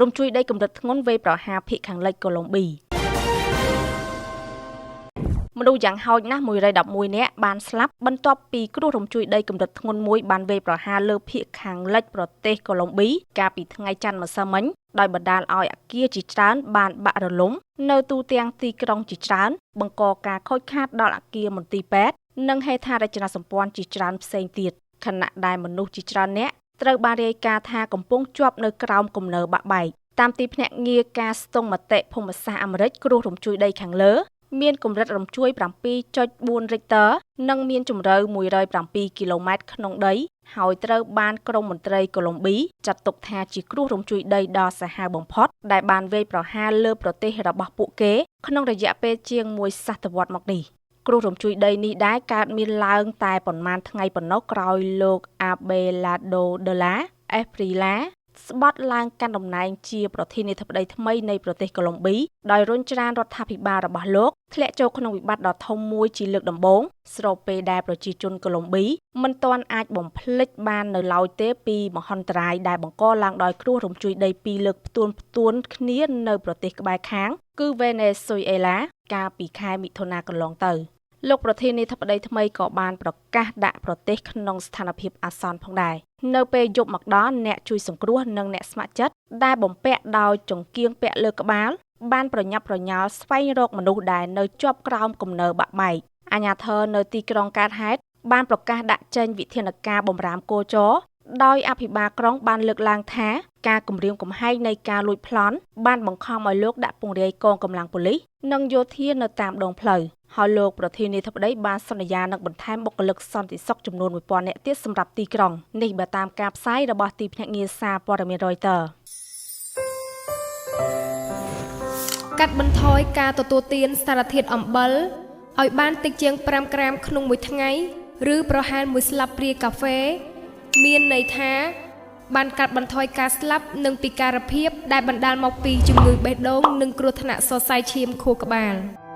រំជួយដីកម្រិតធ្ងន់វាយប្រហារភាគខាងលិចកូឡុំប៊ីមនុស្សយ៉ាងហោចណាស់111នាក់បានស្លាប់បន្ទាប់ពីគ្រោះរំជួយដីកម្រិតធ្ងន់មួយបានវាយប្រហារលើភាគខាងលិចប្រទេសកូឡុំប៊ីកាលពីថ្ងៃច័ន្ទម្សិលមិញដោយបណ្ដាលឲ្យអគារជាច្រើនបានបាក់រលំនៅទូទាំងទីក្រុងជាច្រើនបង្កការខូចខាតដល់អគារមន្ទីរពេទ្យនិងហេដ្ឋារចនាសម្ព័ន្ធជាច្រើនផ្សេងទៀតខណៈដែលមនុស្សជាច្រើនអ្នកត្រូវបានរាយការណ៍ថាកំពុងជាប់នៅក្រោមគំនរបាក់បែកតាមទីភ្នាក់ងារការស្ទង់មតិភូមិសាស្ត្រអាមេរិកគ្រោះរំជួយដីខាងលើមានកម្រិតរំជួយ 7.4 រិចទ័រនិងមានជម្រៅ107គីឡូម៉ែត្រក្នុងដីហើយត្រូវបានក្រុមមន្ត្រីកូឡុំប៊ីចាត់ទុកថាជាគ្រោះរំជួយដីដ៏សាហាវបំផុតដែលបានវាយប្រហារលើប្រទេសរបស់ពួកគេក្នុងរយៈពេលជាងមួយសតវត្សមកនេះគ្រោះរំជួយដីនេះដែរកើតមានឡើងតែប៉ុន្មានថ្ងៃប៉ុណ្ណោះក្រោយលោកអាបេឡាដូដេឡាអេសព្រីឡាស្បត់ឡើងកាន់តំណែងជាប្រធានាធិបតីថ្មីនៃប្រទេសកូឡុំប៊ីដោយរុញច្រានរដ្ឋាភិបាលរបស់លោកធ្លាក់ចូលក្នុងវិបត្តិដ៏ធំមួយជាលើកដំបូងស្របពេលដែលប្រជាជនកូឡុំប៊ីមិនទាន់អាចបំភ្លេចបាននៅឡើយទេពីមហន្តរាយដែលបង្កឡើងដោយគ្រោះរំជួយដីពីរលើកផ្ទួនផ្ទួនគ្នានៅប្រទេសក្បែរខាងគឺវេណេស៊ុយអេឡាកាលពីខែមិថុនាកន្លងទៅលោកប្រធានាធិបតីថ្មីក៏បានប្រកាសដាក់ប្រទេសក្នុងស្ថានភាពអាសន្នផងដែរនៅពេលយប់មកដល់អ្នកជួយសង្គ្រោះនិងអ្នកស្ម័គ្រចិត្តដែលបំពាក់ដោយចង្គៀងពាក់លើក្បាលបានប្រញាប់ប្រញាល់ស្វែងរកមនុស្សដែលនៅជាប់ក្រោមគំនរបាក់បែកអាជ្ញាធរនៅទីក្រុងកើតហេតុបានប្រកាសដាក់ចេញវិធានការបម្រាមគោចរដោយអភិបាលក្រុងបានលើកឡើងថាការគំរាមកំហែងនៃការលួចប្លន់បានបង្ខំឲ្យលោកដាក់ពង្រាយកងកម្លាំងប៉ូលីសនិងយោធានៅតាមដងផ្លូវហើយលោកប្រធានាធិបតីបានសន្យានឹងបន្ថែមបុគ្គលិកសន្តិសុខចំនួន1000នាក់ទៀតសម្រាប់ទីក្រុងនេះបើតាមការផ្សាយរបស់ទីភ្នាក់ងារសារព័ត៌មាន Reuters កាត់បន្ថយការទទួលទានសារធាតុអំបិលឲ្យបានតិចជាង5ក្រាមក្នុងមួយថ្ងៃឬប្រហែលមួយស្លាបព្រាកាហ្វេមានន័យថាបានកាត់បន្ថយការស្លាប់និងពិការភាពដែលបណ្ដាលមកពីជំងឺបេះដូងនិងគ្រោះថ្នាក់សរសៃឈាមខួរក្បាល។